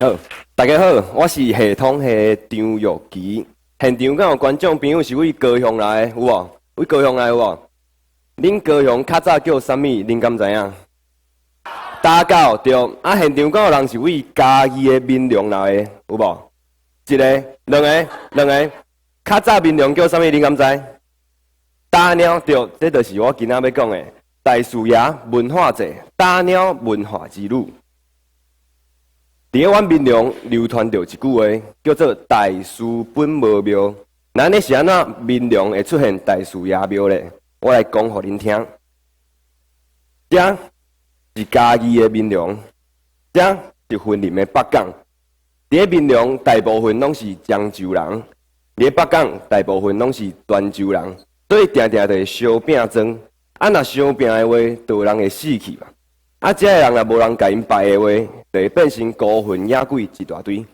好，大家好，我是系統系的張玉琪。現場敢有觀眾朋友是佇高雄來的，有無？佇高雄來有無？恁高雄較早叫啥物？恁敢知影？打狗對。啊，現場敢有人是佇嘉義的民雄來的，有無？一个、兩个、兩个。較早民雄叫啥物？恁敢知？打貓對，這就是我今仔欲講的大樹爺文化節，打貓文化之旅。佇咧阮民雄流傳著一句話，叫做“大師本無廟”。那按呢是按怎民雄會出現大師爺廟咧？我來講予恁聽。這是嘉義的民雄，這是雲林的北港。佇咧民雄，大部分攏是漳州人；佇咧北港，大部分攏是泉州人。所以定定就會相拚裝。啊，若相拚的話，就有人會死去嘛。啊，這个人若無人共𪜶拜的話，就會變成孤魂野鬼一大堆。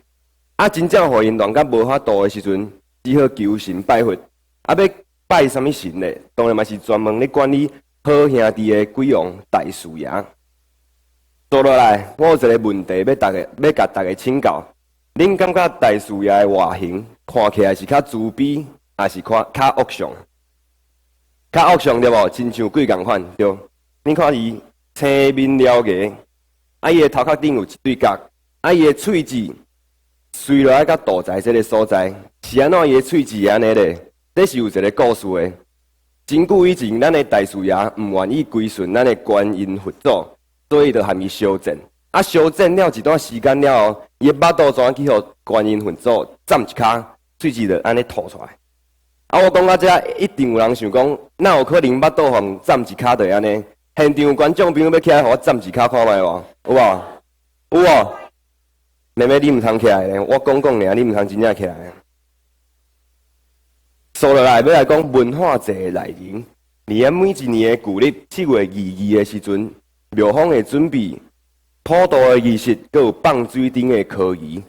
啊，真正予𪜶亂甲無法度的時陣，只好求神拜佛。啊，欲拜啥物神咧？當然嘛是專門咧管理好兄弟的鬼王大樹爺。紲落來，我有一个問題欲大家，欲共大家請教。恁感覺大樹爺的外形看起來是較慈悲，抑是看較惡相？較惡相對無？親像鬼仝款對。恁看伊青面獠牙，啊，伊的頭殼頂有一對角，啊，伊的喙舌垂落來佮肚臍這个所在，是按怎伊的喙舌會按呢咧？這是有一个故事的。真久以前，咱的大樹爺毋願意歸順咱的觀音佛祖，所以就和伊相戰。啊，相戰了一段時間了後，伊的腹肚怎去予觀音佛祖斬一跤，喙舌就按呢吐出來。啊，我講到這，一定有人想講，哪有可能腹肚予人斬一跤就會按呢？現場觀眾朋友欲起來予我斬一跤看覓無？有無？有無？妹妹你毋通起來咧，我講講爾，你毋通真正起來。紲落來欲來講文化節的內容。佇咧每一年的舊曆7月22的時陣，廟方會準備普渡的儀式，閣有放水燈的科儀。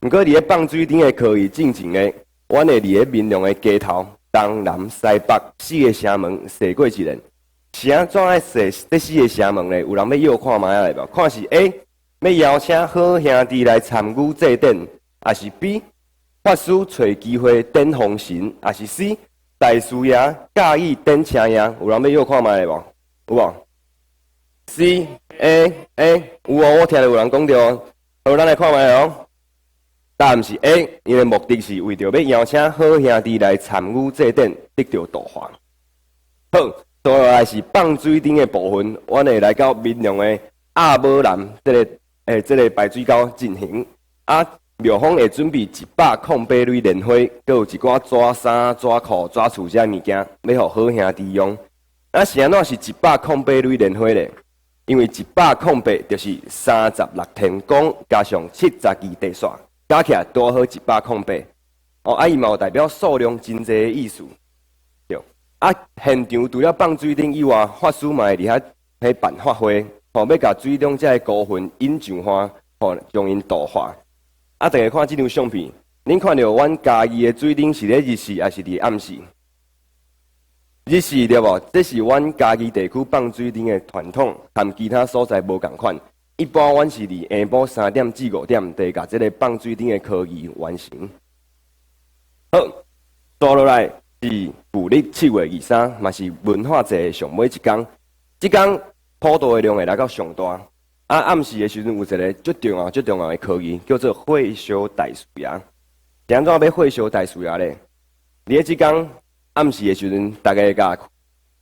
毋過佇咧放水燈的科儀進前咧，阮會佇咧民雄的街頭，東南西北四个城門踅過一輪。是按怎愛踅這四个城門咧？有人欲臆看覓仔咧無？看是 A 欲邀請好兄弟來參與祭典，抑是 B 法師揣機會點封神，抑是 C 大師爺佮意點車贏？有人欲臆看覓咧無？有無？C A A 有哦，我聽著有人講著哦。好，咱來看覓哦。答案是 A，伊的目的是為著欲邀請好兄弟來參與祭典，得著度化。好，紲落來是放水燈的部分，阮會來到民雄的鴨母南這个排水溝進行。啊，廟方會準備108蕊蓮花，閣有一寡紙衫、紙褲、紙厝這物件，欲予好兄弟用。啊，是按怎是108蕊蓮花咧？因為108就是36天宮加上72地煞，加起來拄好一百空八。哦，啊，伊嘛有代表數量真濟的意思。對。啊，現場除了放水燈以外，法師嘛會佇遐彼辦法會，吼，欲共水中這个孤魂引上岸，吼，將𪜶度化。啊，大家看這張相片，恁看著阮嘉義的水燈是咧日時，抑是佇暗時？日時對無？這是阮嘉義地區放水燈的傳統，和其他所在無仝款。一般阮是佇下晡3點至5點，就會共這个放水燈的科儀完成。好，紲落來是舊曆7月23，嘛是文化節的上尾一工。這工普渡的量會來到上大。啊，暗時的時陣有一个足重要、足重要的科儀，叫做火燒大樹爺。是按怎欲火燒大樹爺咧？佇咧這工暗時的時陣，大家會共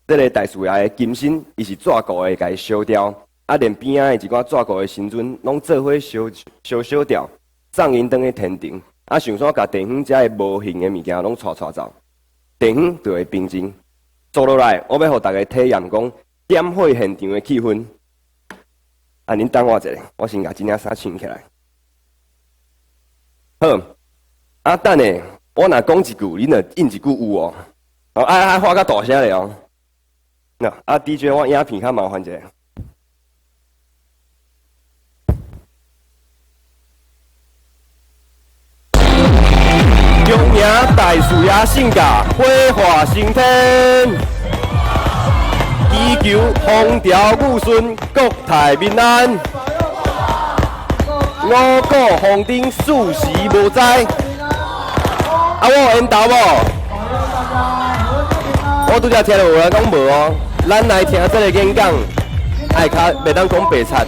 這个大樹爺的金身，伊是紙糊的，共伊燒掉。啊，連邊仔的一寡紙糊的神尊，攏做伙燒燒燒掉，送𪜶轉去天庭。啊，順紲共地方遮的無形的物件攏帶帶走，地方就會平靜。紲落來，我欲予大家體驗講點火現場的氣氛。啊，恁等我一下，我先共這領衫穿起來。好，啊，等下我若講一句，恁就應一句有哦。哦，愛愛喊較大聲咧哦。吶，啊，DJ，我影片較麻煩一下。恭迎大樹爺聖駕，火化升天，祈求風調雨順，國泰民安。五穀豐登，四時無災。啊，我有緣投無？我拄才聽著有人講無哦，咱來聽這個演講，愛較袂當講白賊，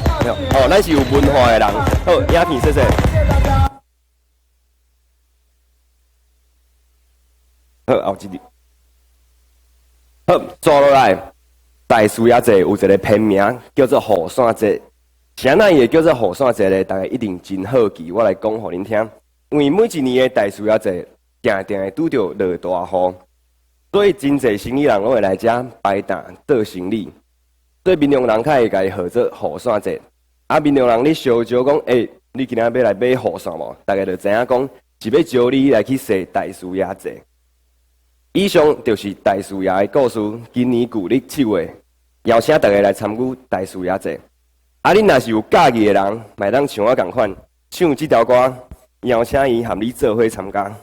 哦，咱是有文化的人。好，影片謝謝。好，後一日。好，接落來，大師爺節有一個片名叫做雨傘節。啥人會叫做雨傘節咧？大家一定真好奇，我來講予恁聽。因為每一年的大師爺節，定定會拄著落大雨，所以真濟生意人攏會來遮擺檔做生意。所以民雄人較會共伊號做雨傘節。啊，民雄人咧相招講，欸，你今仔欲來買雨傘無？大家就知影講是欲招你來去踅大師爺節。以上就是大師爺的故事。今年舊曆7月，邀請大家來參與大師爺節。啊，恁若是有佮意的人，嘛會當像我仝款唱這條歌，邀請伊和你做伙參加。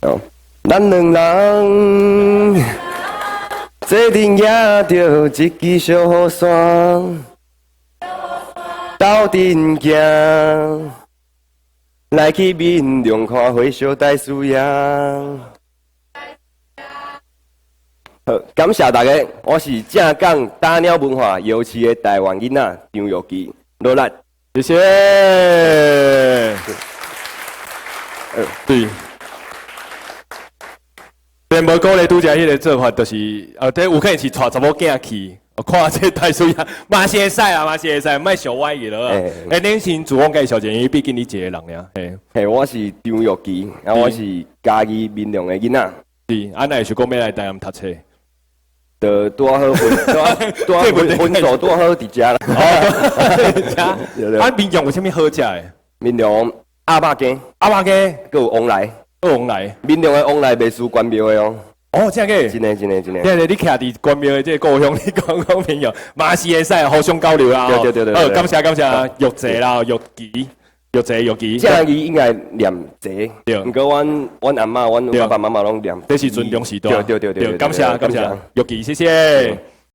哦，咱兩人做陣舉著一支小雨傘，鬥陣行，來去民雄看火燒大師爺。好，感謝大家，我是正港打鳥文化優勢的台灣囡仔張玉琪，努力，謝謝。對。但無鼓勵拄才彼个做法，就是這有可能是帶查某囝去，看這大師爺，嘛是會使啊，嘛是會使，莫想歪去了。欸，恁先自我介紹一下，因為畢竟你一個人爾。嘿，嘿，我是張玉琪，啊，我是嘉義民雄的囡仔。是，啊，哪會想講欲來台南讀冊？就拄好分，拄好分分數拄好佇遮啦。哦，啊，民雄有啥物好食的？民雄鴨肉羹，鴨肉羹，閣有旺來。旺來，民雄的旺來袂輸關廟的哦。哦，真个？真的，真的，真的。對對，你徛佇關廟的這個故鄉，你講講朋友，嘛是會使互相交流啦。對對對對。好，感謝感謝，玉澤啦，玉琪，玉澤玉琪。這個字應該念澤。對。毋過阮阮阿嬤、阮爸爸媽媽攏念。這是尊重時代。對對對對。感謝感謝，玉琪，謝謝。